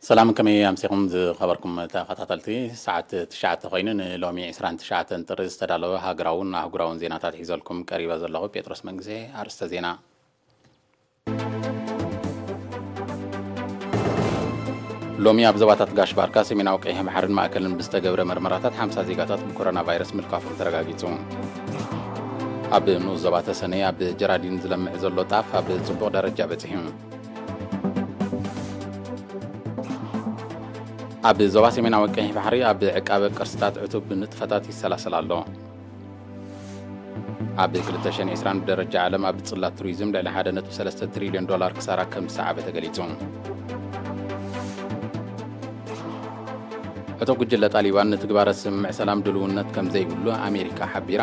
ሰላም፣ ከመይ ኣምሲኹም ዝኸበርኩም ተኸታተልቲ? ሰዓት ትሽዓተ ኮይኑ፣ ንሎሚ ዕስራን ትሽዓተን ጥሪ ዝተዳለወ ሃገራውን ኣህጉራውን ዜናታት ሒዘልኩም ቀሪበ ዘለኹ ጴጥሮስ መንግሴ። ኣርእስተ ዜና። ሎሚ ኣብ ዞባታት ጋሽ ባርካ፣ ሰሜናዊ ቀይሕ ባሕርን ማእከልን ብዝተገብረ መርመራታት ሓምሳ ዜጋታት ብኮሮና ቫይረስ ምልካፎም ተረጋጊጹ። ኣብ ንኡስ ዞባ ተሰነይ ኣብ ጀራዲን ዝለምዕ ዘሎ ጣፍ ኣብ ጽቡቕ ደረጃ በጺሑ። ኣብ ዞባ ሰሜናዊ ቀይሕ ባሕሪ ኣብ ዕቃበ ቅርስታት ዕቱብ ንጥፈታት ይሰላሰል ኣሎ። ኣብ ክልተ ሽሕን ዕስራን ብደረጃ ዓለም ኣብ ጽላት ቱሪዝም ልዕሊ ሓደ ነጥቢ ሰለስተ ትሪልዮን ዶላር ክሳራ ከም ዝሰዓበ ተገሊጹ። እቶ ጉጅለ ጣሊባን ንትግባረ ስምምዕ ሰላም ድልውነት ከም ዘይብሉ ኣሜሪካ ሓቢራ።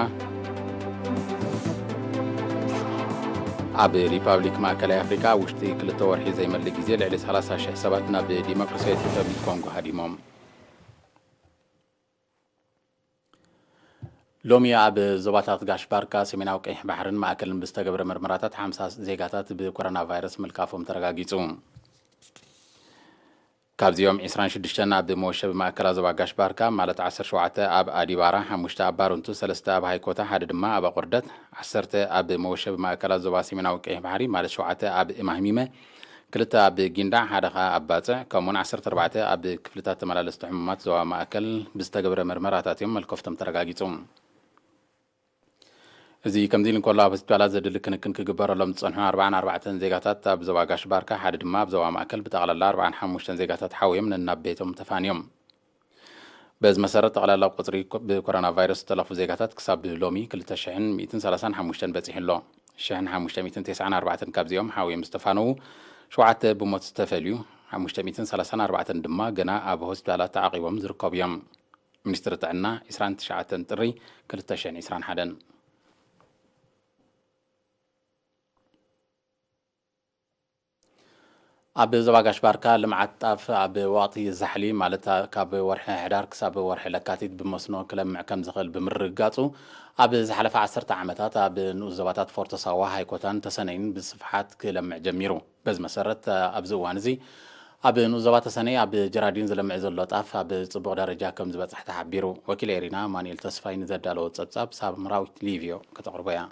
ኣብ ሪፓብሊክ ማእከላይ ኣፍሪካ ውሽጢ ክልተ ወርሒ ዘይመልእ ግዜ ልዕሊ ሰላሳ ሽሕ ሰባት ናብ ዲሞክራሲያዊት ሪፐብሊክ ኮንጎ ሃዲሞም። ሎሚ ኣብ ዞባታት ጋሽ ባርካ፣ ሰሜናዊ ቀይሕ ባሕርን ማእከልን ብዝተገብረ መርመራታት ሓምሳ ዜጋታት ብኮሮና ቫይረስ ምልካፎም ተረጋጊጹ። ካብዚኦም ዕስራን ሽዱሽተን ኣብ መወሸቢ ማእከላ ዞባ ጋሽ ባርካ፣ ማለት ዓሰርተ ሸውዓተ ኣብ ኣዲባራ፣ ሓሙሽተ ኣብ ባሩንቱ፣ ሰለስተ ኣብ ሃይኮታ፣ ሓደ ድማ ኣብ ኣቑርደት፣ ዓሰርተ ኣብ መወሸቢ ማእከላ ዞባ ሰሜናዊ ቀይሕ ባሕሪ፣ ማለት ሸውዓተ ኣብ እማህሚመ፣ ክልተ ኣብ ጊንዳዕ፣ ሓደ ኸኣ ኣብ ባጽዕ፣ ከምኡውን ዓሰርተ ኣርባዕተ ኣብ ክፍልታት ተመላለስቲ ሕሙማት ዞባ ማእከል ብዝተገብረ መርመራታት እዮም መልከፍቶም ተረጋጊጹ። እዚ ከምዚ ኢሉ እንከሎ፣ ኣብ ሆስፒታላት ዘድሊ ክንክን ክግበረሎም ዝጸንሑ ኣርባዓን ኣርባዕተን ዜጋታት ኣብ ዞባ ጋሽ ባርካ፣ ሓደ ድማ ኣብ ዞባ ማእከል፣ ብጠቕላላ ኣርባዓን ሓሙሽተን ዜጋታት ሓውዮም ነናብ ቤቶም ተፋንዮም። በዚ መሰረት፣ ጠቕላላ ቁጽሪ ኮ-፣ ብኮሮና ቫይረስ ዝተለኽፉ ዜጋታት ክሳብ ሎሚ ክልተ ሽሕን ሚእትን ሰላሳን ሓሙሽተን በጺሑ ኣሎ። ሽሕን ሓሙሽተ ሚእትን ተስዓን ኣርባዕተን ካብዚኦም ሓውዮም ዝተፋነዉ፣ ሸውዓተ ብሞት ዝተፈልዩ፣ ሓሙሽተ ሚእትን ሰላሳን ኣርባዕተን ድማ ገና ኣብ ሆስፒታላት ተዓቒቦም ዝርከቡ እዮም። ሚኒስትሪ ጥዕና፣ ዕስራን ትሽዓተን ጥሪ ክልተ ሽሕን ዕስራን ሓደን። ኣብ ዞባ ጋሽ ባርካ፣ ልምዓት ጣፍ ኣብ ወቕቲ ዛሕሊ፣ ማለት ካብ ወርሒ ሕዳር ክሳብ ወርሒ ለካቲት ብመስኖ ክለምዕ ከም ዝኽእል ብምርግጋጹ፣ ኣብ ዝሓለፈ ዓሰርተ ዓመታት ኣብ ንኡስ ዞባታት ፎርቶ ሳዋ፣ ሃይኮታን ተሰነይን ብስፍሓት ክለምዕ ጀሚሩ። በዚ መሰረት፣ ኣብዚ እዋን እዚ ኣብ ንኡስ ዞባ ተሰነይ ኣብ ጀራዲን ዝለምዕ ዘሎ ጣፍ ኣብ ጽቡቕ ደረጃ ከም ዝበጽሐ ተሓቢሩ። ወኪል ኤሪና ኣማኑኤል ተስፋይ ንዘዳለዎ ጸብጻብ ሳምራዊት ሊቭዮ ከተቕርቦ እያ።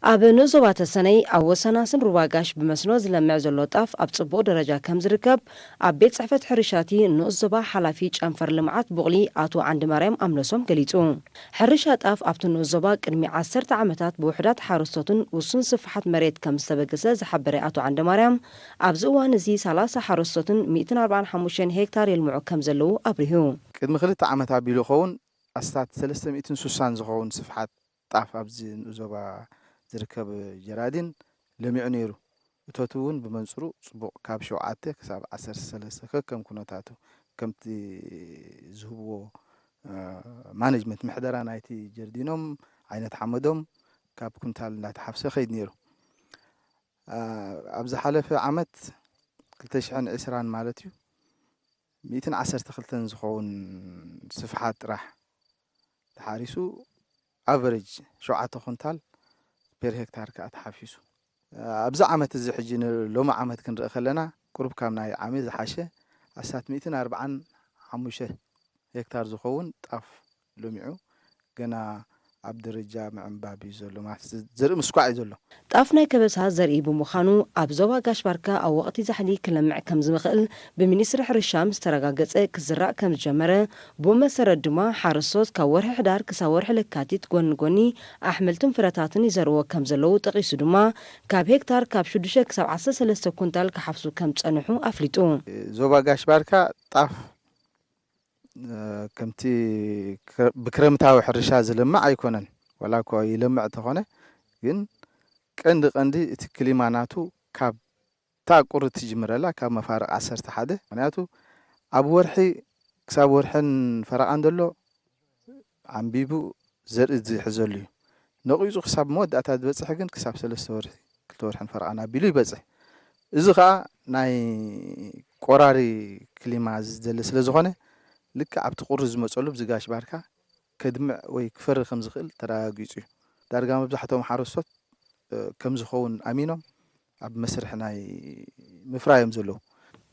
ኣብ ንኡስ ዞባ ተሰነይ ኣብ ወሰናስን ሩባ ጋሽ ብመስኖ ዝለምዕ ዘሎ ጣፍ ኣብ ጽቡቕ ደረጃ ከም ዝርከብ ኣብ ቤት ጽሕፈት ሕርሻቲ ንኡስ ዞባ ሓላፊ ጨንፈር ልምዓት ቡቕሊ ኣቶ ዓንድማርያም ኣምለሶም ገሊጹ። ሕርሻ ጣፍ ኣብቲ ንኡስ ዞባ ቅድሚ ዓሰርተ ዓመታት ብውሑዳት ሓረስቶትን ውሱን ስፍሓት መሬት ከም ዝተበገሰ ዝሓበረ ኣቶ ዓንድማርያም፣ ኣብዚ እዋን እዚ ሰላሳ ሓረስቶትን ሚእትን ኣርባዓን ሓሙሽተን ሄክታር የልምዑ ከም ዘለዉ ኣብሪሁ። ቅድሚ ክልተ ዓመት ኣቢሉ ይኸውን ኣስታት ሰለስተ ሚእትን ስሳን ዝኸውን ስፍሓት ጣፍ ኣብዚ ንኡስ ዞባ ዝርከብ ጀራዲን ለሚዑ ነይሩ። እቶት እውን ብመንጽሩ ጽቡቕ፣ ካብ ሸውዓተ ክሳብ ዓሰርተ ሰለስተ ከከም ኩነታቱ፣ ከምቲ ዝህብዎ፣ እ፣ ማኔጅመንት፣ ምሕደራ ናይቲ ጀርዲኖም፣ ዓይነት ሓመዶም ካብ ኩንታል እንዳተሓፍሰ ከይድ ነይሩ። እ፣ ኣብ ዝሓለፈ ዓመት ክልተ ሽሕን ዕስራን ማለት እዩ፣ ሚእትን ዓሰርተ ክልተን ዝኸውን ስፍሓት ጥራሕ ተሓሪሱ፣ ኣቨሬጅ ሸውዓተ ኩንታል ፔር ሄክታር ከኣ ተሓፊሱ። ኣብዚ ዓመት እዚ ሕጂ ንሎሚ ዓመት ክንርኢ ከለና፣ ቁሩብ ካብ ናይ ዓሚ ዝሓሸ ኣስታት ሚእትን ኣርባዓን ሓሙሽተ ሄክታር ዝኸውን ጣፍ ለሚዑ ገና ኣብ ደረጃ ምዕንባብ እዩ ዘሎ፣ ማለት ዘርኢ ምስኳዕ እዩ ዘሎ። ጣፍ ናይ ከበሳ ዘርኢ ብምዃኑ፣ ኣብ ዞባ ጋሽ ባርካ ኣብ ወቕቲ ዛሕሊ ክለምዕ ከም ዝኽእል ብሚኒስትሪ ሕርሻ ምስ ተረጋገጸ ክዝራእ ከም ዝጀመረ፣ ብኡ መሰረት ድማ ሓረስቶት ካብ ወርሒ ሕዳር ክሳብ ወርሒ ለካቲት ጎኒ ጎኒ ኣሕምልትን ፍረታትን ይዘርዎ ከም ዘለዉ ጠቒሱ ድማ፣ ካብ ሄክታር ካብ ሽዱሽተ ክሳብ ዓሰርተ ሰለስተ ኩንታል ክሓፍሱ ከም ዝጸንሑ ኣፍሊጡ። ዞባ ጋሽ ባርካ ጣፍ፣ እ፣ ከምቲ ክረ-፣ ብክረምታዊ ሕርሻ ዝለምዕ ኣይኮነን። ዋላ እኳ ይለምዕ እንተኾነ፣ ግን ቀንዲ ቀንዲ እቲ ክሊማ ናቱ ካብ እታ ቁሪ ትጅምረላ፣ ካብ መፋርቕ ዓሰርተ ሓደ። ምኽንያቱ ኣብ ወርሒ ክሳብ ወርሕን ፈረቓን ዘሎ ዓንቢቡ ዘርኢ ዝሕዘሉ እዩ። ነቒጹ ክሳብ መወዳእታ ዝበጽሕ ግን ክሳብ ሰለስተ ወርሒ፣ ክልተ ወርሕን ፈረቓን ኣቢሉ ይበጽሕ። እዚ ኸኣ ናይ ቆራሪ ክሊማ ዝደሊ ስለ ዝኾነ፣ ልክዕ ኣብቲ ቁሪ ዝመጸሉ ብዝጋሽ ባርካ ከድምዕ ወይ ክፈሪ ከም ዝኽእል ተረጋጊጹ እዩ። ዳርጋ መብዛሕትኦም ሓረስቶት፣ እ፣ ከም ዝኸውን ኣሚኖም ኣብ መስርሕ ናይ ምፍራይ እዮም ዘለዉ።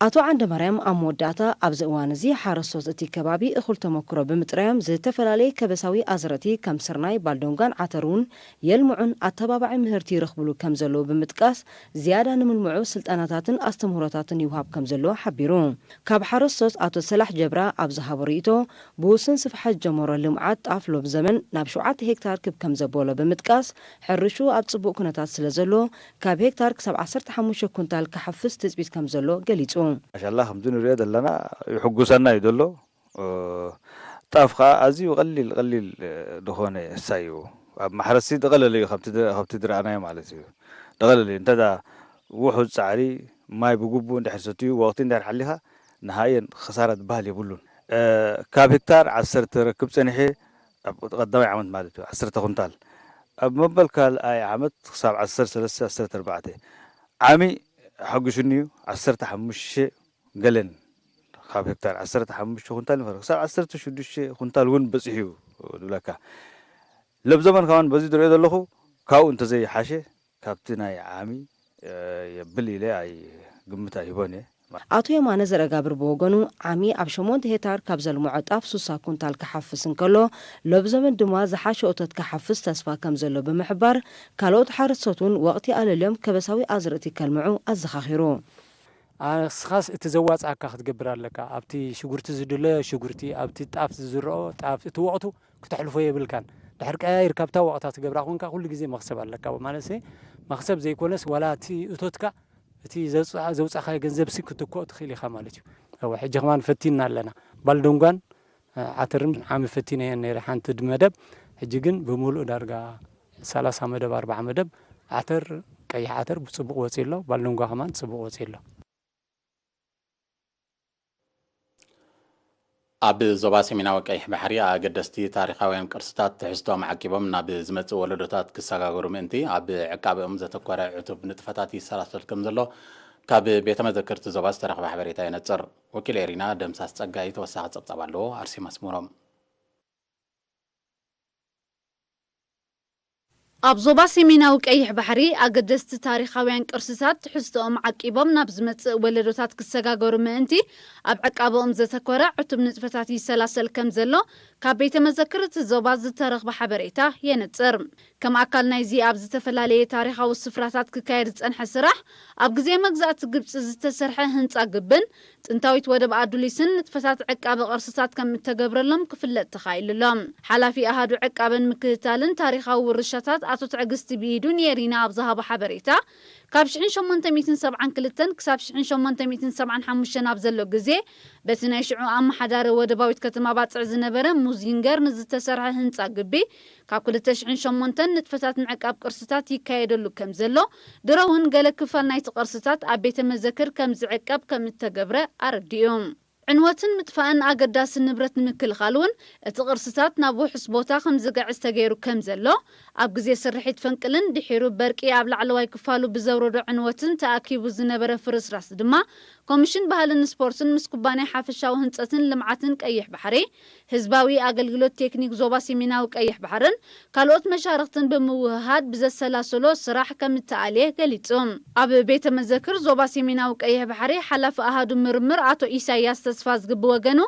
ኣቶ ዓንደማርያም ኣብ መወዳእታ፣ ኣብዚ እዋን እዚ ሓረስቶት እቲ ከባቢ እኹል ተመክሮ ብምጥራዮም፣ ዝተፈላለየ ከበሳዊ ኣዝርእቲ ከም ስርናይ፣ ባልዶንጋን ዓተር እውን የልምዑን ኣተባባዒ ምህርቲ ይረኽብሉ ከም ዘለዉ ብምጥቃስ፣ ዝያዳ ንምልምዑ ስልጠናታትን ኣስተምህሮታትን ይውሃብ ከም ዘሎ ሓቢሩ። ካብ ሓረስቶት ኣቶ ሰላሕ ጀብራ ኣብ ዝሃቦ ርእይቶ፣ ብውሱን ስፍሓት ዝጀመሮ ልምዓት ጣፍ ሎብ ዘመን ናብ ሸውዓተ ሄክታር ክብ ከም ዘበሎ ብምጥቃስ፣ ሕርሹ ኣብ ጽቡቕ ኩነታት ስለ ዘሎ፣ ካብ ሄክታር ክሳብ ዓሰርተ ሓሙሽተ ኩንታል ክሓፍስ ትጽቢት ከም ዘሎ ገሊጹ። ማሻላ ከምዚ ንሪኦ ዘለና ይሕጉሰና እዩ ዘሎ። ጣፍ ከዓ ኣዝዩ ቀሊል ቀሊል ዝኾነ እሳይ እዩ። ኣብ ማሕረስቲ ደቐለለ እዩ፣ ካብቲ ድ- ካብቲ ዝረኣናዮ ማለት እዩ። ደቐለለ እዩ። እንተ ውሑድ ጻዕሪ፣ ማይ ብግቡእ እንድሕር ሰትዩ፣ ወቕቲ እንድሕር ሓሊኻ፣ ንሃየን ክሳራ ዝበሃል የብሉን። ካብ ሄክታር ዓሰርተ ረክብ ጸኒሐ፣ ኣብ ቀዳማይ ዓመት ማለት እዩ፣ ዓሰርተ ኩንታል፣ ኣብ መበል ካልኣይ ዓመት ክሳብ ዓሰርተ ሰለስተ ዓሰርተ ኣርባዕተ፣ ዓሚ ሓጒሱኒ እዩ። ዓሰርተ ሓሙሽተ ገለን ካብ ሄክታር ዓሰርተ ሓሙሽተ ኩንታል ንፈረ ክሳብ ዓሰርተ ሽዱሽተ ኩንታል እውን በፂሑ እዩ ዝብለካ። ለብ ዘመን ከማን በዚ ዝሪኦ ዘለኹ ካብኡ እንተዘይሓሸ ካብቲ ናይ ዓሚ የብል ኢለ ኣይ ግምት ኣይህቦን እየ። ኣቶ የማነ ዘረጋብር ብወገኑ፣ ዓሚ ኣብ ሸሞንተ ሄክታር ካብ ዘልምዖ ጣፍ ሱሳ ኩንታል ክሓፍስ እንከሎ፣ ሎብ ዘመን ድማ ዝሓሸ እቶት ክሓፍስ ተስፋ ከም ዘሎ ብምሕባር፣ ካልኦት ሓረስቶት እውን ወቕቲ ኣለልዮም ከበሳዊ ኣዝርእቲ ከልምዑ ኣዘኻኺሩ። ንስኻስ እቲ ዘዋፅኣካ ክትገብር ኣለካ። ኣብቲ ሽጉርቲ ዝድለዮ ሽጉርቲ፣ ኣብቲ ጣፍ ዝዝረኦ ጣፍ፣ እቲ ወቕቱ ክተሕልፎ የብልካን። ድሕር ቀያይር ካብታ ወቕታ ትገብራ ኮንካ ኩሉ ግዜ መኽሰብ ኣለካ ማለት ሲ፣ መኽሰብ ዘይኮነስ ዋላ እቲ እቶትካ እቲ ዘውፃ- ዘውፃእካዮ ገንዘብ ሲ ክትክኦ ትኽእል ኢኻ ማለት እዩ። እወ፣ ሕጂ ከማን ፈቲንና ኣለና። ባልደንጓን ዓተርን ዓሚ ፈቲነየን ነይረ ሓንቲ መደብ። ሕጂ ግን ብምሉእ ዳርጋ ሰላሳ መደብ፣ ኣርባዓ መደብ ዓተር፣ ቀይሕ ዓተር ብፅቡቕ ወፂ ኣሎ። ባልደንጓ ከማን ፅቡቕ ወፂ ኣሎ። ኣብ ዞባ ሰሜናዊ ቀይሕ ባሕሪ ኣገደስቲ ታሪኻውያን ቅርስታት ትሕዝቶኦም ዓቂቦም ናብ ዝመጽእ ወለዶታት ክሰጋገሩ ምእንቲ ኣብ ዕቃበኦም ዘተኮረ ዕቱብ ንጥፈታት ይሰላሰል ከም ዘሎ ካብ ቤተ መዘክርቲ ዞባ ዝተረኽበ ሓበሬታ የነጽር። ወኪል ኤሪና ደምሳስ ጸጋይ ተወሳኺ ጸብጻብ ኣለዎ። ኣርሴማ ኣስመሮም። ኣብ ዞባ ሰሜናዊ ቀይሕ ባሕሪ ኣገደስቲ ታሪኻውያን ቅርስታት ትሕዝቶኦም ዓቂቦም ናብ ዝመጽእ ወለዶታት ክሰጋገሩ ምእንቲ ኣብ ዕቃበኦም ዘተኮረ ዕቱብ ንጥፈታት ይሰላሰል ከም ዘሎ ካብ ቤተ መዘክር እቲ ዞባ ዝተረኽበ ሓበሬታ የነጽር። ከም ኣካል ናይዚ ኣብ ዝተፈላለየ ታሪኻዊ ስፍራታት ክካየድ ዝጸንሐ ስራሕ፣ ኣብ ግዜ መግዛእቲ ግብጺ ዝተሰርሐ ህንጻ ግብን ጥንታዊት ወደብ ኣዱሊስን ንጥፈታት ዕቃበ ቅርስታት ከም እተገብረሎም ክፍለጥ ተኻኢሉ ኣሎ። ሓላፊ ኣሃዱ ዕቃበን ምክትታልን ታሪኻዊ ውርሻታት ኣቶ ትዕግስቲ ብኢዱ ንኤሪና ኣብ ዝሃቦ ሓበሬታ፣ ካብ ሽሕን ሸሞንተ ሚእትን ሰብዓን ክልተን ክሳብ ሽሕን ሸሞንተ ሚእትን ሰብዓን ሓሙሽተን ኣብ ዘሎ ግዜ በቲ ናይ ሽዑ ኣመሓዳሪ ወደባዊት ከተማ ባጽዕ ዝነበረ ሙዚንገር ንዝተሰርሐ ህንጻ ግቢ ካብ ክልተ ሽሕን ሸሞንተን ንጥፈታት ምዕቃብ ቅርስታት ይካየደሉ ከም ዘሎ፣ ድሮ እውን ገለ ክፋል ናይቲ ቅርስታት ኣብ ቤተ መዘክር ከም ዝዕቀብ ከም እተገብረ ኣረዲኡ። ዕንወትን ምጥፋእን ኣገዳሲ ንብረት ንምክልኻል እውን እቲ ቅርስታት ናብ ውሑስ ቦታ ከም ዝግዕዝ ተገይሩ ከም ዘሎ፣ ኣብ ግዜ ስርሒት ፈንቅልን ድሒሩ በርቂ ኣብ ላዕለዋይ ክፋሉ ብዘውረዶ ዕንወትን ተኣኪቡ ዝነበረ ፍርስራስ ድማ ኮሚሽን ባህልን ስፖርትን ምስ ኩባንያ ሓፈሻዊ ህንፀትን ልምዓትን ቀይሕ ባሕሪ፣ ህዝባዊ ኣገልግሎት ቴክኒክ ዞባ ሰሜናዊ ቀይሕ ባሕርን ካልኦት መሻርኽትን ብምውህሃድ ብዘሰላሰሎ ስራሕ ከም እተኣልየ ገሊጹ። ኣብ ቤተ መዘክር ዞባ ሰሜናዊ ቀይሕ ባሕሪ ሓላፊ ኣሃዱ ምርምር ኣቶ ኢሳያስ ተስፋዝጊ ብወገኑ፣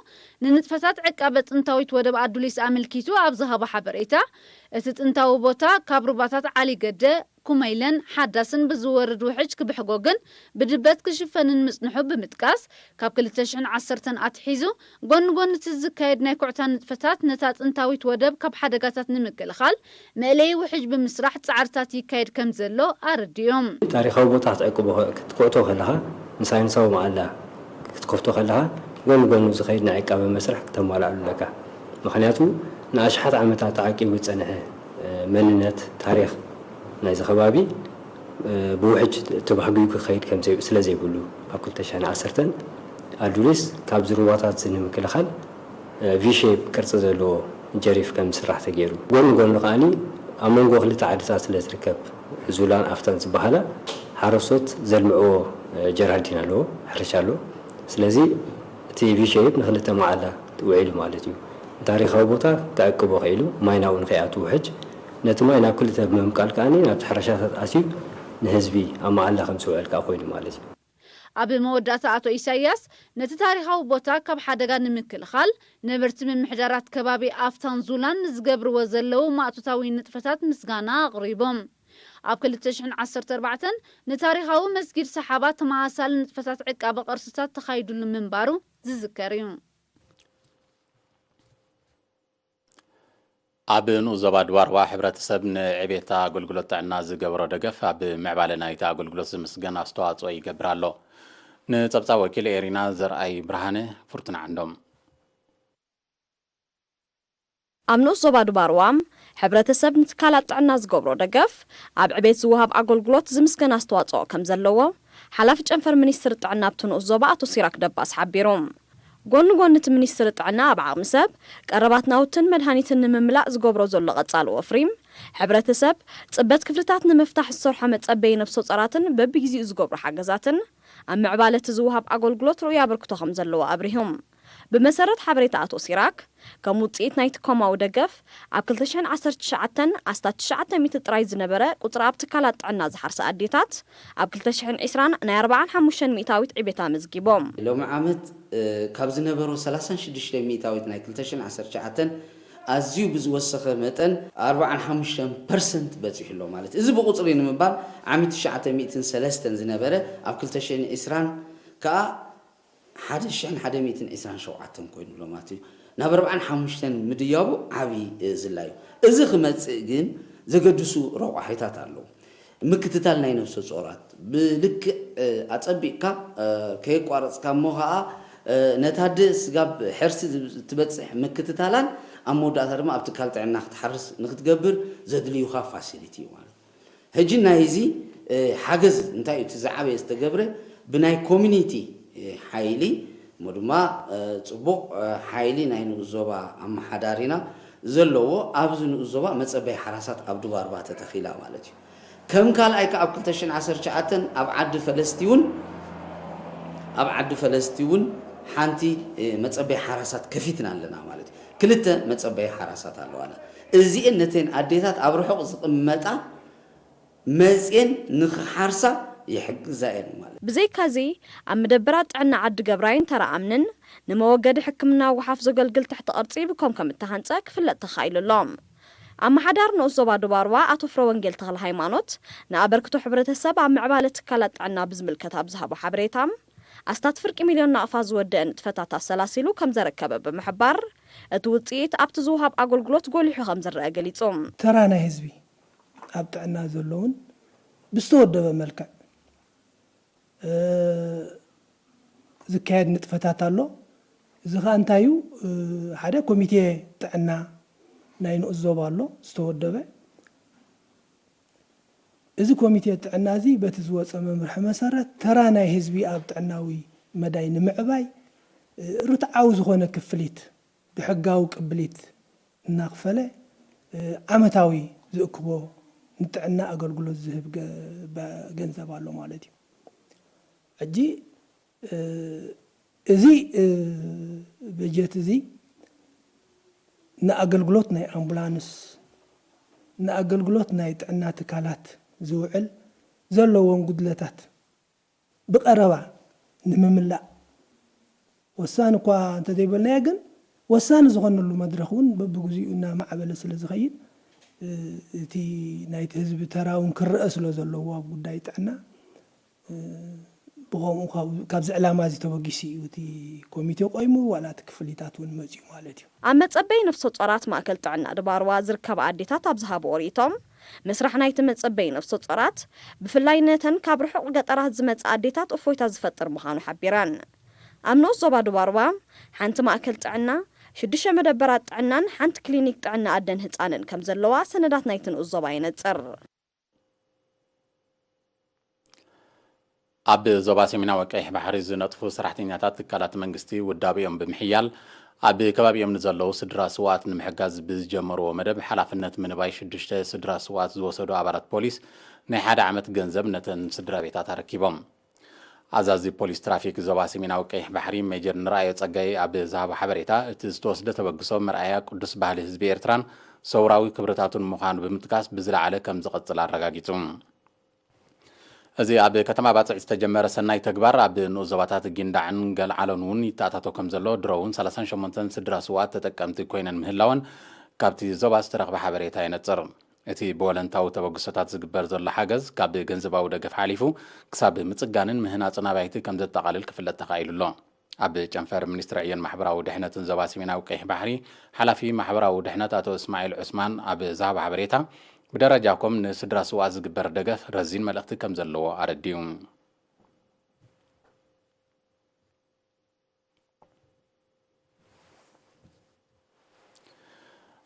ንንጥፈታት ዕቃበ ጥንታዊት ወደብ ኣዱሊስ ኣመልኪቱ ኣብ ዝሃቦ ሓበሬታ፣ እቲ ጥንታዊ ቦታ ካብ ሩባታት ዓሊ ገደ፣ ኩመይለን ሓዳስን ብዝወርድ ውሕጅ ክብሕጎግን ብድበት ክሽፈንን ምጽንሑ ብምጥቃስ፣ ካብ ክልተ ሽሕን ዓሰርተን ኣትሒዙ ጎኒ ጎኒ እቲ ዝካየድ ናይ ኩዕታ ንጥፈታት ነታ ጥንታዊት ወደብ ካብ ሓደጋታት ንምክልኻል መእለዪ ውሕጅ ብምስራሕ ጻዕርታት ይካየድ ከም ዘሎ ኣረዲኡ። ታሪኻዊ ቦታ ክትዕቅቦ ክትኩዕቶ ከለኻ ንሳይንሳዊ መኣላ ክትከፍቶ ከለኻ ጎኒ ጎኑ ዝኸይድ ናይ ዕቃበ መስርሕ ክተማልኣሉ ኣለካ። ምኽንያቱ ንኣሽሓት ዓመታት ተዓቂቡ ዝጸንሐ መንነት ታሪኽ ናይዚ ከባቢ ብውሕጅ ተባህጊጉ ክኸይድ ከም ስለ ዘይብሉ ኣብ ክልተ ሽሕን ዓሰርተን ኣዱሊስ ካብዚ ሩባታት እዚ ንምክልኻል ቪ ሼፕ ቅርፂ ዘለዎ ጀሪፍ ከም ዝስራሕ ተገይሩ። ጎኒ ጎኒ ከዓኒ ኣብ መንጎ ክልተ ዓድታት ስለ ዝርከብ ዙላን ኣፍታን ዝበሃላ ሓረስቶት ዘልምዕዎ ጀራዲን ኣለዎ፣ ሕርሻ ኣለዎ። ስለዚ እቲ ቪ ሼፕ ንክልተ መዓላ ውዒሉ ማለት እዩ። ታሪኻዊ ቦታ ክዕቅቦ ክኢሉ፣ ማይ ናብኡ ንከይኣቱ ውሕጅ፣ ነቲ ማይ ናብ ክልተ ብምምቃል ከዓኒ ናብቲ ሕርሻታት ኣትዩ ንህዝቢ ኣብ መዓላ ከም ዝውዕል ከዓ ኮይኑ ማለት እዩ። ኣብ መወዳእታ ኣቶ ኢሳያስ ነቲ ታሪኻዊ ቦታ ካብ ሓደጋ ንምክልኻል ነበርቲ ምምሕዳራት ከባቢ ኣፍታን ዙላን ንዝገብርዎ ዘለዉ ማእቶታዊ ንጥፈታት ምስጋና ኣቕሪቦም። ኣብ ክልተ ሽሕን ዓሰርተ ኣርባዕተን ንታሪኻዊ መስጊድ ሰሓባ ተመሳሳሊ ንጥፈታት ዕቃበ ቅርስታት ተኻይዱሉ ምንባሩ ዝዝከር እዩ። ኣብ ንኡስ ዞባ ድባርዋ ሕብረተሰብ ንዕቤት ኣገልግሎት ጥዕና ዝገበሮ ደገፍ ኣብ ምዕባለ ናይቲ ኣገልግሎት ዝምስገን ኣስተዋፅኦ ይገብር ኣሎ። ንፀብፃብ ወኪል ኤሪና ዘርኣይ ብርሃነ ፍርቱና ዓንዶም። ኣብ ንኡስ ዞባ ድባርዋ ሕብረተሰብ ንትካላት ጥዕና ዝገብሮ ደገፍ ኣብ ዕቤት ዝወሃብ ኣገልግሎት ዝምስገን ኣስተዋፅኦ ከም ዘለዎ ሓላፊ ጨንፈር ሚኒስትሪ ጥዕና ኣብቲ ንኡስ ዞባ ኣቶ ሲራክ ደባስ ሓቢሩ። ጎኒ ጎኒ እቲ ሚኒስትሪ ጥዕና ኣብ ዓቕሚ ሰብ ቀረባት ናውትን መድሃኒትን ንምምላእ ዝገብሮ ዘሎ ቀፃሊ ወፍሪ ሕብረተሰብ ፅበት ክፍልታት ንምፍታሕ ዝሰርሖ መፀበዪ ነፍሰ ፆራትን በቢግዚኡ ዝገብሮ ሓገዛትን ኣብ ምዕባለ እቲ ዝወሃብ ኣገልግሎት ርኡይ ኣበርክቶ ከም ዘለዎ ኣብሪሁ። ብመሰረት ሓበሬታ ኣቶ ሲራክ ከም ውፅኢት ናይቲ ኮማዊ ደገፍ ኣብ ክልተ ሽሕን ዓሰርተ ትሽዓተን ኣስታት ትሽዓተ ሚእቲ ጥራይ ዝነበረ ቁፅሪ ኣብ ትካላት ጥዕና ዝሓርሳ ኣዴታት ኣብ ክልተ ሽሕን ዕስራን ናይ ኣርባዓን ሓሙሽተን ሚእታዊት ዕቤት ኣመዝጊቦም። ሎሚ ዓመት ካብ ዝነበሮ ሰላሳን ሽዱሽተ ሚእታዊት ናይ ክልተ ሽሕን ዓሰርተ ትሽዓተን ኣዝዩ ብዝወሰኸ መጠን ኣርባዓን ሓሙሽተን ፐርሰንት በፂሑ ኣሎ ማለት እዩ። እዚ ብቁፅሪ ንምባል ዓሚ ትሽዓተ ሚእትን ሰለስተን ዝነበረ ኣብ ክልተ ሽሕን ዕስራን ከዓ ሓደ ሽሕን ሓደ ሚእትን ዕስራን ሸውዓተን ኮይኑ ኣሎ ማለት እዩ። ናብ ኣርባዓን ሓሙሽተን ምድያቡ ዓብዪ ዝላ እዩ። እዚ ክመፅእ ግን ዘገድሱ ረቋሒታት ኣለዉ። ምክትታል ናይ ነፍሰ ጾራት ብልክዕ ኣጸቢቕካ ከየቋረጽካ እሞ ኸኣ ነታ ኣደ ስጋብ ሕርሲ ትበጽሕ ምክትታላን ኣብ መወዳእታ ድማ ኣብ ትካል ጥዕና ክትሓርስ ንክትገብር ዘድልዩኻ ፋሲሊቲ እዩ ማለት እዩ። ሕጂ ናይ እዚ ሓገዝ እንታይ እዩ እቲ ዝዓበየ ዝተገብረ ብናይ ኮሚኒቲ ሓይሊ እሞ ድማ ጽቡቕ ሓይሊ ናይ ንኡስ ዞባ ኣመሓዳሪና ዘለዎ ኣብዚ ንኡስ ዞባ መጸበይ ሓራሳት ኣብ ዱባርባ ተተኺላ ማለት እዩ። ከም ካልኣይ ከኣ ኣብ ክልተ ሽሕን ዓሰርተ ትሽዓተን ኣብ ዓዲ ፈለስቲ እውን ኣብ ዓዲ ፈለስቲ እውን ሓንቲ መጸበይ ሓራሳት ከፊትና ኣለና ማለት እዩ። ክልተ መጸበይ ሓራሳት ኣለዋና። እዚኤን ነተን ኣዴታት ኣብ ርሑቕ ዝቕመጣ መፅየን ንኽሓርሳ ይሕግዛ እየን ማለት። ብዘይካዚ ኣብ መደበራት ጥዕና ዓዲ ገብራይን ተረኣምንን ንመወገዲ ሕክምና ወሓፍ ዘገልግል ትሕቲ ቅርፂ ብኮም ከም እተሃንፀ ክፍለጥ ተኻኢሉ ኣሎ። ኣመሓዳሪ ንኡስ ዞባ ዱባርዋ ኣቶ ፍረወንጌል ተኽለ ሃይማኖት ንኣበርክቶ ሕብረተሰብ ኣብ ምዕባለ ትካላት ጥዕና ብዝምልከት ኣብ ዝሃቦ ሓበሬታ ኣስታት ፍርቂ ሚልዮን ናቕፋ ዝወደአ ንጥፈታት ኣሰላሲሉ ከም ዘረከበ ብምሕባር እቲ ውፅኢት ኣብቲ ዝውሃብ ኣገልግሎት ጎሊሑ ከም ዝረአ ገሊፁ። ተራ ናይ ህዝቢ ኣብ ጥዕና ዘሎውን ብዝተወደበ መልክዕ ዝካየድ ንጥፈታት ኣሎ። እዚ ኸዓ እንታይ እዩ? ሓደ ኮሚቴ ጥዕና ናይ ንኡስ ዞባ ኣሎ ዝተወደበ። እዚ ኮሚቴ ጥዕና እዚ በቲ ዝወፀ መምርሒ መሰረት ተራ ናይ ህዝቢ ኣብ ጥዕናዊ መዳይ ንምዕባይ ርትዓዊ ዝኾነ ክፍሊት ብሕጋዊ ቅብሊት እናኽፈለ ዓመታዊ ዝእክቦ ንጥዕና ኣገልግሎት ዝህብ ገንዘብ ኣሎ ማለት እዩ። ሕጂ እዚ በጀት እዚ ንኣገልግሎት ናይ ኣምቡላንስ፣ ንኣገልግሎት ናይ ጥዕና ትካላት ዝውዕል ዘለዎም ጉድለታት ብቐረባ ንምምላእ ወሳኒ እኳ እንተዘይበልናዮ ግን ወሳኒ ዝኾነሉ መድረኽ እውን በብግዚኡ እናማዕበለ ስለ ዝኸይድ እቲ ናይቲ ህዝቢ ተራ እውን ክረአ ስለ ዘለዎ ኣብ ጉዳይ ጥዕና ብኸምኡ ካብዚ ዕላማ እዚ ተበጊሱ እዩ እቲ ኮሚቴ ቆይሙ ዋላ እቲ ክፍሊታት እውን መፅኡ ማለት እዩ። ኣብ መፀበይ ነፍሰ ጾራት ማእከል ጥዕና ድባርዋ ዝርከባ ኣዴታት ኣብ ዝሃብዎ ርእይቶም፣ ምስራሕ ናይቲ መጸበዪ ነፍሰ ጾራት፣ ብፍላይ ነተን ካብ ርሑቕ ገጠራት ዝመጻ ኣዴታት እፎይታ ዝፈጥር ምዃኑ ሓቢረን። ኣብ ንኡስ ዞባ ድባርዋ፣ ሓንቲ ማእከል ጥዕና፣ ሽዱሽተ መደበራት ጥዕናን ሓንቲ ክሊኒክ ጥዕና ኣደን ህጻንን ከም ዘለዋ ሰነዳት ናይቲ ንኡስ ዞባ የነጽር። ኣብ ዞባ ሰሜናዊ ቀይሕ ባሕሪ ዝነጥፉ ሰራሕተኛታት ትካላት መንግስቲ ውዳቤኦም ብምሕያል ኣብ ከባቢኦም ንዘለዉ ስድራ ስውኣት ንምሕጋዝ ብዝጀመርዎ መደብ ሓላፍነት ምንባይ ሽዱሽተ ስድራ ስውኣት ዝወሰዱ ኣባላት ፖሊስ ናይ ሓደ ዓመት ገንዘብ ነተን ስድራ ቤታት ኣረኪቦም። ኣዛዚ ፖሊስ ትራፊክ ዞባ ሰሜናዊ ቀይሕ ባሕሪ ሜጀር ንርኣዮ ጸጋይ ኣብ ዝሃቦ ሓበሬታ እቲ ዝተወስደ ተበግሶ መርኣያ ቅዱስ ባህሊ ህዝቢ ኤርትራን ሰውራዊ ክብርታቱን ምዃኑ ብምጥቃስ ብዝለዓለ ከም ዝቐጽል ኣረጋጊጹ። እዚ ኣብ ከተማ ባጽዕ ዝተጀመረ ሰናይ ተግባር ኣብ ንኡስ ዞባታት ጊንዳዕን ገልዓሎን እውን ይተኣታቶ ከም ዘሎ ድሮ እውን ሰላሳን ሸሞንተን ስድራ ስውኣት ተጠቀምቲ ኮይነን ምህላወን ካብቲ ዞባ ዝተረኽበ ሓበሬታ የነጽር። እቲ ብወለንታዊ ተበግሶታት ዝግበር ዘሎ ሓገዝ ካብ ገንዘባዊ ደገፍ ሓሊፉ ክሳብ ምጽጋንን ምህናጽን ኣባይቲ ከም ዘጠቓልል ክፍለጥ ተኻኢሉ ኣሎ። ኣብ ጨንፈር ሚኒስትሪ ዕዮን ማሕበራዊ ድሕነትን ዞባ ሰሜናዊ ቀይሕ ባሕሪ ሓላፊ ማሕበራዊ ድሕነት ኣቶ እስማዒል ዑስማን ኣብ ዝሃቦ ሓበሬታ፣ ብደረጃ ኮም ንስድራ ስውኣት ዝግበር ደገፍ ረዚን መልእኽቲ ከም ዘለዎ ኣረዲኡ።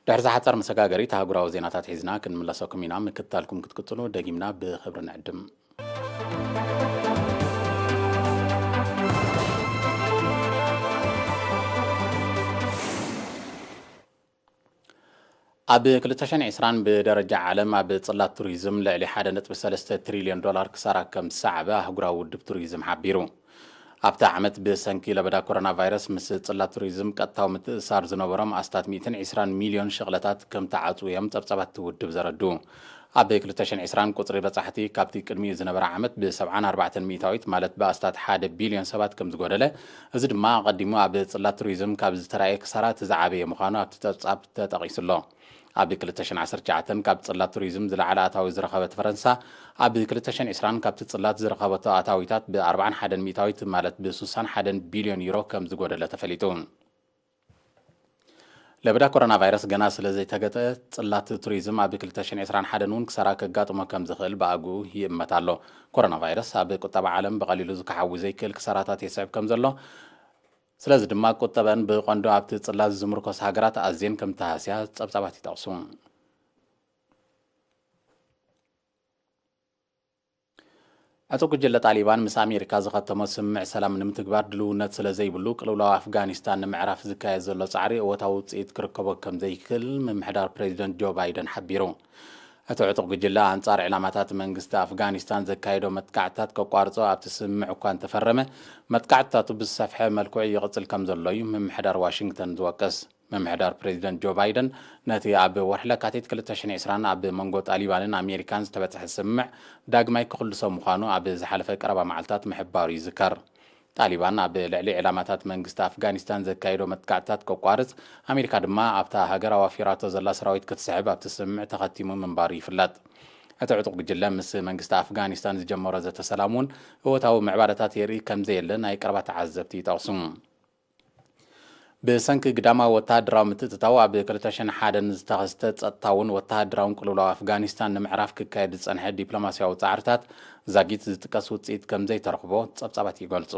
ድሕሪ ዝሓጸር መሰጋገሪት ኣህጉራዊ ዜናታት ሒዝና ክንምለሰኩም ኢና። ምክትታልኩም ክትቅጽሉ ደጊምና ብኽብሪ ንዕድም። ኣብ ክልተ ሽሕን ዕስራን ብደረጃ ዓለም ኣብ ጽላት ቱሪዝም ልዕሊ ሓደ ነጥቢ ሰለስተ ትሪልዮን ዶላር ክሳራ ከም ዝሰዓበ ኣህጉራዊ ውድብ ቱሪዝም ሓቢሩ። ኣብቲ ዓመት ብሰንኪ ለበዳ ኮሮና ቫይረስ ምስ ጽላት ቱሪዝም ቀጥታዊ ምትእስሳር ዝነበሮም ኣስታት ሚእትን ዕስራን ሚልዮን ሸቕለታት ከም ተዓጽዉ እዮም ጸብጻባት እቲ ውድብ ዘረድኡ። ኣብ ክልተ ሽሕን ዕስራን ቁጽሪ በጻሕቲ ካብቲ ቅድሚኡ ዝነበረ ዓመት ብሰብዓን ኣርባዕተን ሚእታዊት ማለት ብኣስታት ሓደ ቢልዮን ሰባት ከም ዝጎደለ፣ እዚ ድማ ኣቐዲሙ ኣብ ጽላት ቱሪዝም ካብ ዝተራእየ ክሳራ እቲ ዝዓበየ ምዃኑ ኣብቲ ጸብጻብ ተጠቒሱ ኣሎ። ኣብ ክልተ ሽሕን ዓሰርተ ትሽዓተን ካብ ጽላት ቱሪዝም ዝለዓለ ኣታዊ ዝረኸበት ፈረንሳ፣ ኣብ ክልተ ሽሕን ዕስራን ካብቲ ጽላት ዝረኸበቶ ኣታዊታት ብኣርባዓን ሓደን ሚእታዊት ማለት ብሱሳን ሓደን ቢልዮን ዩሮ ከም ዝጎደለ ተፈሊጡ። ለበዳ ኮሮና ቫይረስ ገና ስለ ዘይተገጠ፣ ጽላት ቱሪዝም ኣብ ክልተ ሽሕን ዕስራን ሓደን እውን ክሳራ ከጋጥሞ ከም ዝኽእል ብኣግኡ ይእመት ኣሎ። ኮሮና ቫይረስ ኣብ ቁጠባ ዓለም ብቐሊሉ ዝከሓዊ ዘይክእል ክሳራታት የስዕብ ከም ዘሎ፣ ስለዚ ድማ ቁጠበን ብቐንዱ ኣብቲ ጽላት ዝምርኮስ ሃገራት ኣዝየን ከም ተሃስያ ጸብጻባት ይጠቕሱ። ዕጡቕ ጉጅለ ጣሊባን ምስ ኣሜሪካ ዝኸተሞ ስምምዕ ሰላም ንምትግባር ድልውነት ስለ ዘይብሉ፣ ቅልውላው ኣፍጋኒስታን ንምዕራፍ ዝካየድ ዘሎ ጻዕሪ እወታዊ ውጽኢት ክርከቦ ከም ዘይክእል ምምሕዳር ፕሬዚደንት ጆ ባይደን ሓቢሩ። እቲ ዕጡቕ ጉጅለ ኣንጻር ዕላማታት መንግስቲ ኣፍጋኒስታን ዘካየዶ መጥቃዕትታት ከቋርጾ ኣብቲ ስምምዕ እኳ እንተፈረመ፣ መጥቃዕትታቱ ብዝሰፍሐ መልክዑ ይቕጽል ከም ዘሎ እዩ ምምሕዳር ዋሽንግተን ዝወቅስ። ምምሕዳር ፕሬዚደንት ጆ ባይደን ነቲ ኣብ ወርሒ ለካቲት ክልተ ሽሕን ዕስራን ኣብ መንጎ ጣሊባንን ኣሜሪካን ዝተበጽሐ ስምምዕ ዳግማይ ክኽልሶ ምዃኑ ኣብ ዝሓለፈ ቀረባ መዓልታት ምሕባሩ ይዝከር። ጣሊባን ኣብ ልዕሊ ዕላማታት መንግስቲ ኣፍጋኒስታን ዘካየዶ መጥቃዕትታት ከቋርጽ፣ ኣሜሪካ ድማ ኣብታ ሃገር ኣዋፊራቶ ዘላ ሰራዊት ክትስሕብ ኣብቲ ስምምዕ ተኸቲሙ ምንባሩ ይፍለጥ። እቲ ዕጡቕ ጉጅለ ምስ መንግስቲ ኣፍጋኒስታን ዝጀመሮ ዘተ ሰላም እውን እወታዊ ምዕባለታት የርኢ ከም ዘየለ ናይ ቀረባ ተዓዘብቲ ይጠቕሱ። ብሰንኪ ግዳማዊ ወተሃደራዊ ምትእትታው ኣብ ክልተ ሽሕን ሓደን ዝተኸስተ ጸጥታውን ወተሃደራውን ቅልውላው ኣፍጋኒስታን ንምዕራፍ ክካየድ ዝጸንሐ ዲፕሎማስያዊ ጻዕርታት ዛጊት ዝጥቀስ ውጽኢት ከም ዘይተረኽቦ ጸብጻባት ይገልጹ።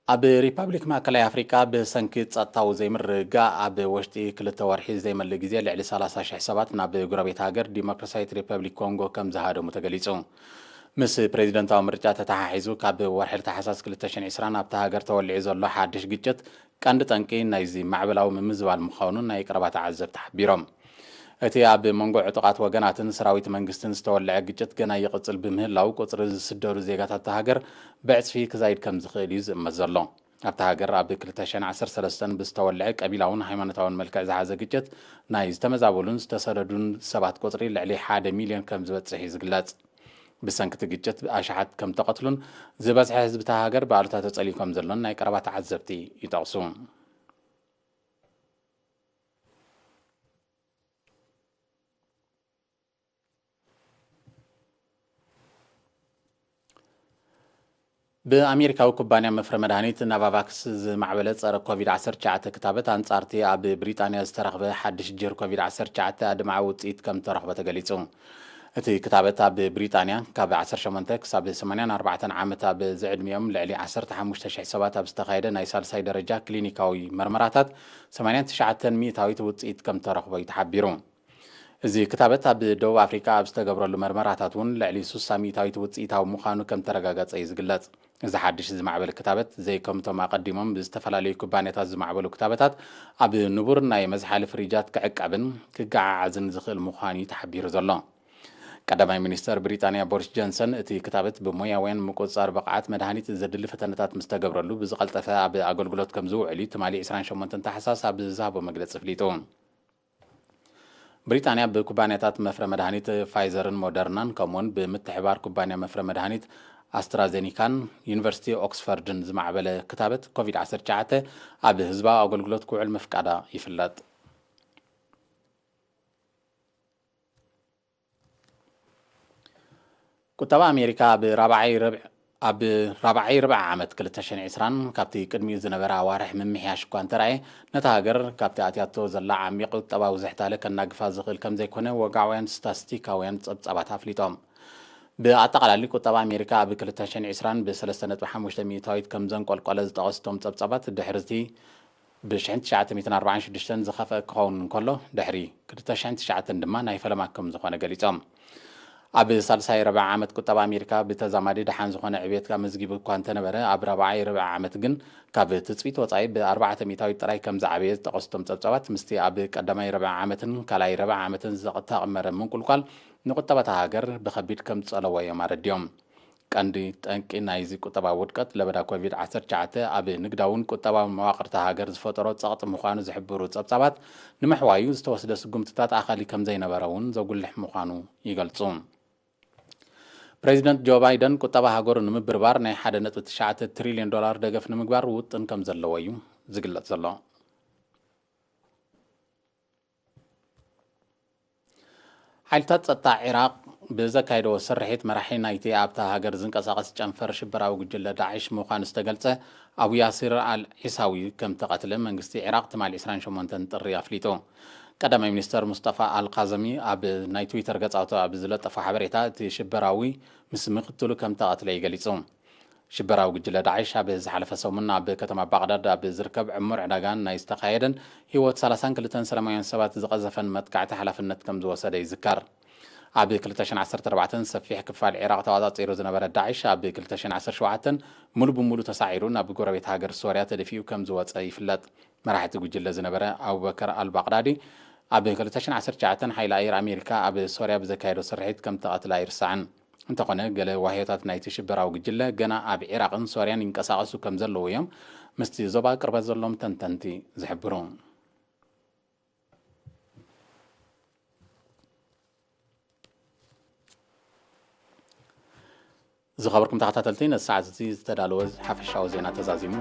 ኣብ ሪፓብሊክ ማእከላይ ኣፍሪቃ ብሰንኪ ጸጥታዊ ዘይምርግጋእ ኣብ ውሽጢ ክልተ ወርሒ ዘይመልእ ግዜ ልዕሊ ሰላሳ ሽሕ ሰባት ናብ ጎረቤት ሃገር ዲሞክራሲያዊት ሪፐብሊክ ኮንጎ ከም ዝሃደሙ ተገሊጹ። ምስ ፕሬዚደንታዊ ምርጫ ተተሓሒዙ ካብ ወርሒ ታሕሳስ ክልተ ሽሕን ዕስራን ኣብታ ሃገር ተወሊዑ ዘሎ ሓድሽ ግጭት ቀንዲ ጠንቂ ናይዚ ማዕበላዊ ምምዝባል ምዃኑ ናይ ቀረባ ተዓዘብቲ ሓቢሮም። እቲ ኣብ መንጎ ዕጡቓት ወገናትን ሰራዊት መንግስትን ዝተወልዐ ግጭት ገና ይቕጽል ብምህላው፣ ቁጽሪ ዝስደዱ ዜጋታት እታ ሃገር ብዕጽፊ ክዛይድ ከም ዝኽእል እዩ ዝእመት ዘሎ። ኣብታ ሃገር ኣብ ክልተ ሽሕን ዓሰርተ ሰለስተን ብዝተወልዐ ቀቢላውን ሃይማኖታውን መልክዕ ዝሓዘ ግጭት ናይ ዝተመዛበሉን ዝተሰደዱን ሰባት ቁጽሪ ልዕሊ ሓደ ሚልዮን ከም ዝበጽሕ እዩ ዝግለጽ። ብሰንኪ እቲ ግጭት ኣሽሓት ከም ተቐትሉን ዝበዝሐ ህዝቢ እታ ሃገር ብኣሉታ ተጸልዩ ከም ዘሎን ናይ ቀረባ ተዓዘብቲ ይጠቕሱ። ብኣሜሪካዊ ኩባንያ መፍረ መድሃኒት ናቫቫክስ ዝማዕበለ ጸረ ኮቪድ ዓሰርተ ትሽዓተ ክታበት ኣንጻርቲ ኣብ ብሪጣንያ ዝተረኽበ ሓድሽ ጅር ኮቪድ ዓሰርተ ትሽዓተ ኣድማዒ ውጽኢት ከም ተረኽበ ተገሊጹ። እቲ ክታበት ኣብ ብሪጣንያ ካብ ዓሰርተ ሸሞንተ ክሳብ ሰማንያን ኣርባዕተን ዓመት ኣብ ዝዕድሚኦም ልዕሊ ዓሰርተ ሓሙሽተ ሽሕ ሰባት ኣብ ዝተኻየደ ናይ ሳልሳይ ደረጃ ክሊኒካዊ መርመራታት ሰማንያን ትሽዓተን ሚእታዊት ውጽኢት ከም ተረኽቦ እዩ ተሓቢሩ። እዚ ክታበት ኣብ ደቡብ ኣፍሪቃ ኣብ ዝተገብረሉ መርመራታት እውን ልዕሊ ሱሳ ሚእታዊት ውጽኢታዊ ምዃኑ ከም ተረጋገጸ እዩ ዝግለጽ። እዚ ሓድሽ ዝማዕበለ ክታበት ዘይከምቶም ኣቐዲሞም ብዝተፈላለዩ ኩባንያታት ዝማዕበሉ ክታበታት ኣብ ንቡር ናይ መዝሓሊ ፍሪጃት ክዕቀብን ክገዓዓዝን ዝኽእል ምዃኑ እዩ ተሓቢሩ ዘሎ። ቀዳማይ ሚኒስተር ብሪጣንያ ቦሪስ ጆንሰን እቲ ክታበት ብሞያውያን ምቁጽጻር ብቕዓት መድሃኒት ዘድሊ ፈተነታት ምስ ተገብረሉ ብዝቐልጠፈ ኣብ ኣገልግሎት ከም ዝውዕል እዩ ትማሊ ዕስራን ሸሞንተን ታሕሳስ ኣብ ዝሃቦ መግለጺ ኣፍሊጡ። ብሪጣንያ ብኩባንያታት መፍረ መድሃኒት ፋይዘርን ሞደርናን ከምኡውን ብምትሕባር ኩባንያ መፍረ መድሃኒት ኣስትራዜኒካን ዩኒቨርሲቲ ኦክስፈርድን ዝማዕበለ ክታበት ኮቪድ ዓሰርተ ትሽዓተ ኣብ ህዝባዊ ኣገልግሎት ክውዕል ምፍቃዳ ይፍለጥ። ቁጠባ ኣሜሪካ ኣብ ራብዓይ ርብዕ ኣብ ራብዓይ ርብዓ ዓመት ክልተ ሽሕን ዕስራን ካብቲ ቅድሚኡ ዝነበረ ኣዋርሕ ምምሕያሽ እኳ እንተረኣየ፣ ነታ ሃገር ካብቲ ኣትያቶ ዘላ ዓሚቕ ቁጠባዊ ዝሕታለ ከናግፋ ዝኽእል ከም ዘይኮነ ወግዓውያን ስታስቲካውያን ጸብጻባት ኣፍሊጦም። ብኣጠቓላሊ ቁጠባ ኣሜሪካ ኣብ ክልተ ሽሕን ዕስራን ብ ሰለስተ ነጥቢ ሓሙሽተ ሚእታዊት ከም ዘንቆልቆለ ዝጠቐሱ እቶም ጸብጻባት፣ ድሕሪ እቲ ብ ሽሕን ትሽዓተ ሚእትን ኣርባዓን ሽዱሽተን ዝኸፍአ ክኸውን እንከሎ፣ ድሕሪ ክልተ ሽሕን ትሽዓተን ድማ ናይ ፈለማ ከም ዝኾነ ገሊጾም። ኣብ ሳልሳይ ረብዓ ዓመት ቁጠባ ኣሜሪካ ብተዛማዲ ደሓን ዝኾነ ዕብየት ኣመዝጊቡ እኳ እንተነበረ፣ ኣብ ራብዓይ ረብዓ ዓመት ግን ካብ ትጽቢት ወጻኢ ብ ኣርባዕተ ሚእታዊት ጥራይ ከም ዝዓበየ ዝጠቐሱ እቶም ጸብጻባት፣ ምስቲ ኣብ ቀዳማይ ረብዓ ዓመትን ካልኣይ ረብዓ ዓመትን ዝተቐመረ ምንቁልቋል ንቁጠባ እታ ሃገር ብኸቢድ ከም ዝጸለዎ እዮም ኣረዲኦም። ቀንዲ ጠንቂ ናይዚ ቁጠባዊ ውድቀት ለበዳ ኮቪድ ዓሰርተ ትሽዓተ ኣብ ንግዳውን ቁጠባውን መዋቕር እታ ሃገር ዝፈጠሮ ጸቕጢ ምዃኑ ዝሕብሩ ጸብጻባት፣ ንምሕዋዩ ዝተወስደ ስጉምትታት ኣኻሊ ከም ዘይነበረ እውን ዘጉልሕ ምዃኑ ይገልጹ። ፕሬዚደንት ጆ ባይደን ቁጠባ ሃገሩ ንምብርባር ናይ ሓደ ነጥቢ ትሽዓተ ትሪልዮን ዶላር ደገፍ ንምግባር ውጥን ከም ዘለዎ እዩ ዝግለጽ ዘሎ። ሓይልታት ጸጥታ ዒራቕ ብዘካየደዎ ስርሒት፣ መራሒ ናይቲ ኣብታ ሃገር ዝንቀሳቐስ ጨንፈር ሽበራዊ ጉጅለ ዳዕሽ ምዃኑ ዝተገልጸ ኣቡ ያሲር ኣል ዒሳዊ ከም ተቐትለ መንግስቲ ዒራቕ ትማሊ ዕስራን ሸሞንተን ጥሪ ኣፍሊጡ። ቀዳማይ ሚኒስተር ሙስጠፋ ኣል ካዘሚ ኣብ ናይ ትዊተር ገጻቱ ኣብ ዝለጠፎ ሓበሬታ፣ እቲ ሽበራዊ ምስ ምክትሉ ከም ተቐትለ እዩ ገሊጹ። ሽበራዊ ጉጅለ ዳዕሽ ኣብ ዝሓለፈ ሰሙን ኣብ ከተማ ባቕዳድ ኣብ ዝርከብ ዕሙር ዕዳጋን ናይ ዝተኻየደን ህይወት ሰላሳን ክልተን ሰላማውያን ሰባት ዝቐዘፈን መጥቃዕቲ ሓላፍነት ከም ዝወሰደ ይዝከር። ኣብ ክልተ ሽሕን ዓሰርተ ኣርባዕተን ሰፊሕ ክፋል ዒራቕ ተቖጻጺሩ ዝነበረ ዳዕሽ፣ ኣብ ክልተ ሽሕን ዓሰርተ ሸውዓተን ሙሉ ብሙሉ ተሳዒሩ ናብ ጎረቤት ሃገር ሶርያ ተደፊኡ ከም ዝወጸ ይፍለጥ። መራሕቲ ጉጅለ ዝነበረ ኣቡበከር ኣልባቕዳዲ፣ ኣብ ክልተ ሽሕን ዓሰርተ ትሽዓተን ሓይሊ ኣየር ኣሜሪካ ኣብ ሶርያ ብዘካየዶ ስርሒት ከም ተቐትለ ኣይርሳዕን። እንተኾነ፣ ገለ ዋህዮታት ናይቲ ሽበራዊ ጉጅለ ገና ኣብ ዒራቕን ሶርያን ይንቀሳቐሱ ከም ዘለዉ እዮም ምስቲ ዞባ ቅርበት ዘሎም ተንተንቲ ዝሕብሩ። ዝኸበርኩም ተኸታተልቲ፣ ነዚ ሰዓት እዚ ዝተዳለወ ሓፈሻዊ ዜና ተዛዚሙ።